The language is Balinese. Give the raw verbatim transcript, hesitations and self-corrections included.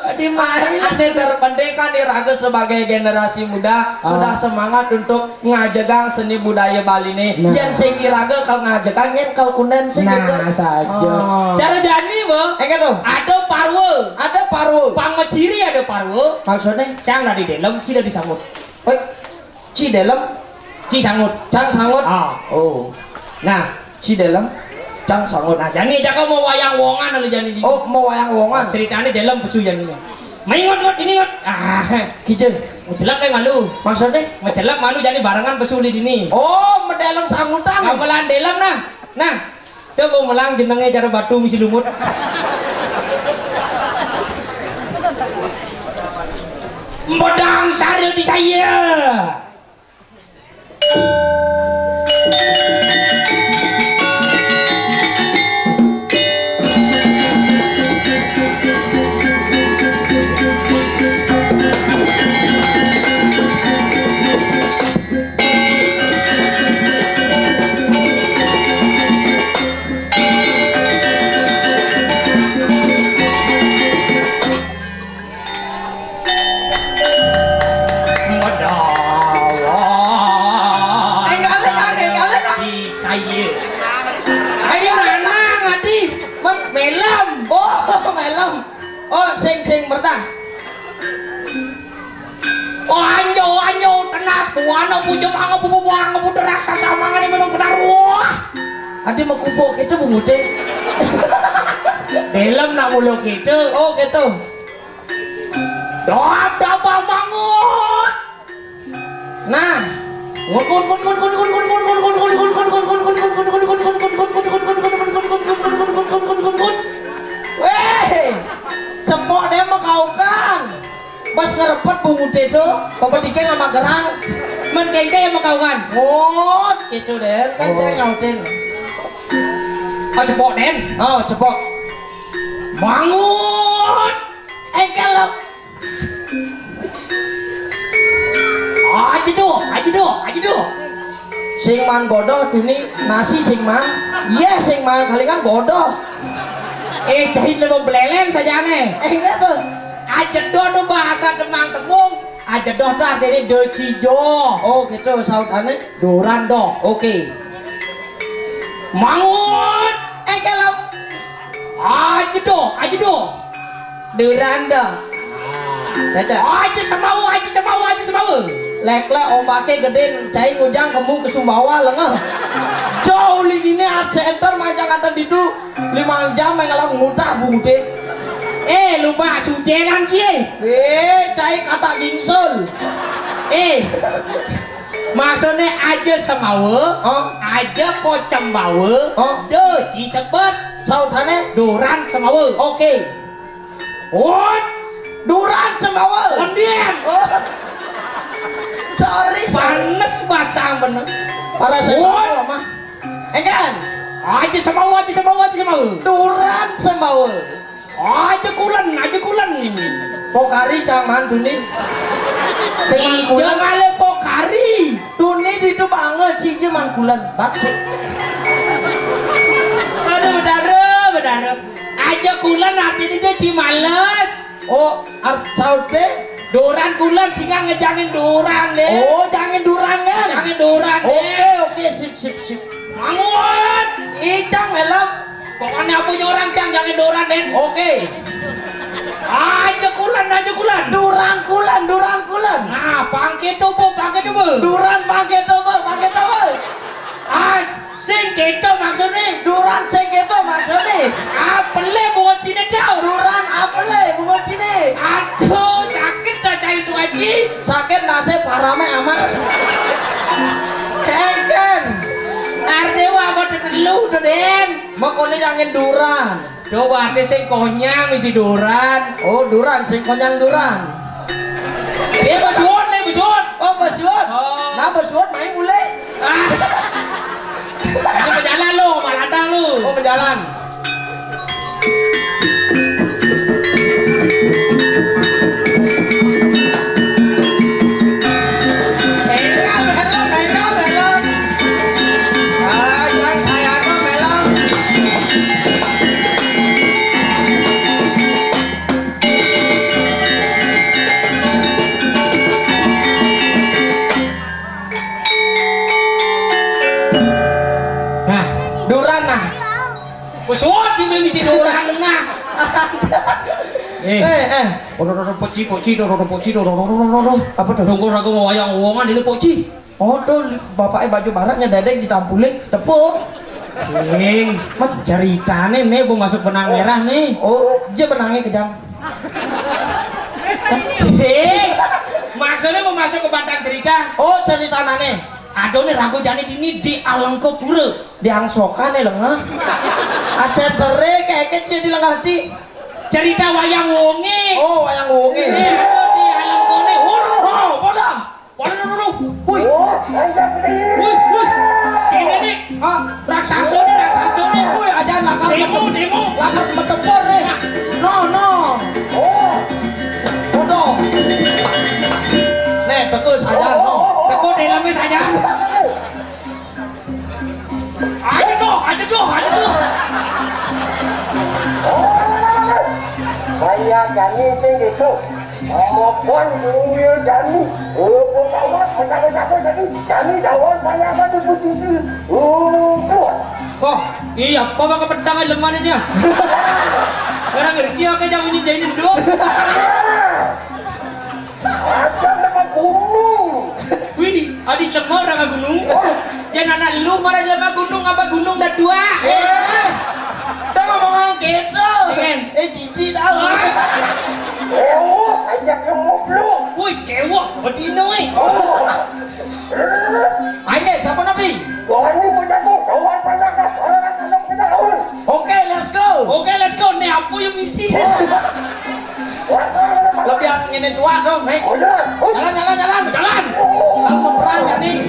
Adi mah. Ane terpenting kan iraga sebagai generasi muda sudah semangat untuk ngajegang seni budaya Bali nih. Nah. Yén sing iraga kal ngajegang, yén kal kunden sing. Nah, gitu. Saja. Oh. Cara jani, Bang. Engké tuh. Ada parwa. Ada parwa. Pang maciri ada parwa. Maksudnya? Cang dari dalam, ci dari sangut. Wéh, ci dalam? Ci sangut. Cang sangut? Ah. Oh. Nah, ci dalam, cang sangut. Nah, jani aja kau mau wayang wongan lalu jani di. Oh, mau wayang wongan. Ceritanya dalam pesu jani ini. Maingot, ngot, ini, ngot. Ah, kicil. Mecelak kayak malu. Maksudnya? Mecelak malu jani barengan pesu di sini. Oh, medelem sangutan. Gamelan dalam nah. Nah, coba melang jenenge cara batu misi lumut. Mbedang sare di saya. Enggalé, Kak, enggalé, Kak. Di saya. Ayo, lanang, ati. Melem. Oh, melem. Oh, sing, sing, mertah. Oh, anjo, anjo, tenas, buana, puja, manga, bubu, buanga, bubu, raksasa, manga, di menung, penaruh. Adi mekupuk itu, Bu Mude. Film nak mulu gitu. Oh, gitu. Dap, dap, bangun. Nah. Wéh, cepok deh mau kaukan. Pas ngerepet bungut itu, pepedike sama gerang. Men kengke yang mau kaukan. Ngut, gitu deh, kan. Oh. Cara nyautin. Oh, cepok, Den. Oh, cepok. Mangut. Engkel lo. Aja doh, aja doh, aja doh. Sing man godoh duni nasi sing man. Iya, sing man kalingan godoh. Eh, jahit lebo beleleng sajane. Eh, enggak tuh. Aja doh tuh bahasa Demang Temung. Aja doh tuh artinya deci jo. Oh, gitu sautane. Duran doh. Oke. Mangut. Eh, kalau. Aja doh, aja doh. Duran doh. Caca. Aja semawa, aja semawa, aja semawa. Lek-lek ombake gedé, cai ngujang kemu ke Sumbawa lengeh. Jauh li dine art center macam kata ditu lima jam yang ngelang mutar bungute. Eh, lupa sujelan cie. Eh, cai kata gingsul. Eh. Maksudnya aja semawa, oh, aja kocembawa, oh, do disebut sautane duran semawa. Oke. Wot. Duran semawa. Ondien. Oh. Sorry, sorry. Panes basang bener. Para saya mah. Enggak. Aja semawa, aja semawa, aja semawa. Duran semawa. Aja kulen, aja kulen. Pokari cang man duni. Sing man kulen. Iya, kale pokari. Duni ditu banget, cici man kulen. Baksi. Aduh, bedara, bedara. Aja kulen artinya dia ci males. Oh, art saut deh. Duran kulen tinggal ngejangin duran deh. Oh, jangin duran kan? Jangin duran deh. Oke, oke, sip, sip, sip. Mangut. Icang helm. Pokoknya punya orang cang jangan doran den. Oke. Aja kulan, aja kulan. Duran kulan, duran kulan. Nah, pangke tubuh, pangke tubuh. Duran pangke tubuh, pangke tubuh. As, sing keto maksudnya. Duran sing keto maksudnya. Apele bunga cine tau. Duran apele bunga cine. Aduh, sakit dah cai itu aji. Sakit nasib harame amat. Kengken. Ardewa apa tetelu tuh den. Mokone jangan duran. Coba ate sing konyang isi duran. Oh, duran sing konyang duran. Dia besuon nih, besuon. Oh, besuon. Oh. Nah, besuon main mulai. Ah. Ini berjalan lo, malatang lu. Oh, berjalan. Eh. Eh, eh. Ora, ora, poci, poci, ora, ora, poci, ora, ora, ora, ora. Apa tuh? Dongko raga mau wayang wongan ini, poci. Oh, tuh bapaknya baju baratnya dadek ditampulin tepuk. Sing, ceritane nih mau masuk benang merah nih. Oh, dia benangnya kejam. Sing, maksudnya mau masuk ke batang cerita. Oh, ceritane. Aduh nih ragu jani ini di Alengko Pura. Di angsokan ya lengah. Acentere kayak kecil di lengah di. Cerita wayang wonge. Oh, wayang wonge. Nih, aduh, di Alengkone. Wur. Oh, bola. Wur, wur, wur. Wih. Wih, wih. Ini nih. Ah, raksasa nih, raksasa nih. Wih, aja nakal. Demo, demo. Lakar bertempur nih. No, no. Oh. Bodoh. Nih, tekus aja, no. Tekus dalamnya saja. Ayo dong, ayo dong, ayo dong. Saya Jani sing itu. Maupun Uya Jani. Oh, pesawat, pesawat apa tadi? Jani dawan saya apa di posisi? Oh, kuat. Oh, iya, apa bakal pedang aja lemah ini ya? Orang ngerti apa yang ini jadi dulu. Ada nama gunung. Wih, adi lemah orang gunung. Oh. Jangan anak lu marah lemah gunung apa gunung dah dua. Eh, dah ngomong gitu. Dengan. Eh, jijik tau. Ah. Ewo, ajak yang goblok. Wih, kewok, bedino eh. Oh. Ayo, siapa nabi? Wah, ini punya tuh, kawan pandangan. Orang anak kita, oh. Oke, let's go. Oke, let's go. Nih, apa yang misi? Oh. Lebihan ngene tua dong, hei. Jalan, jalan, jalan. Jalan. Kalau mau perang ya nih.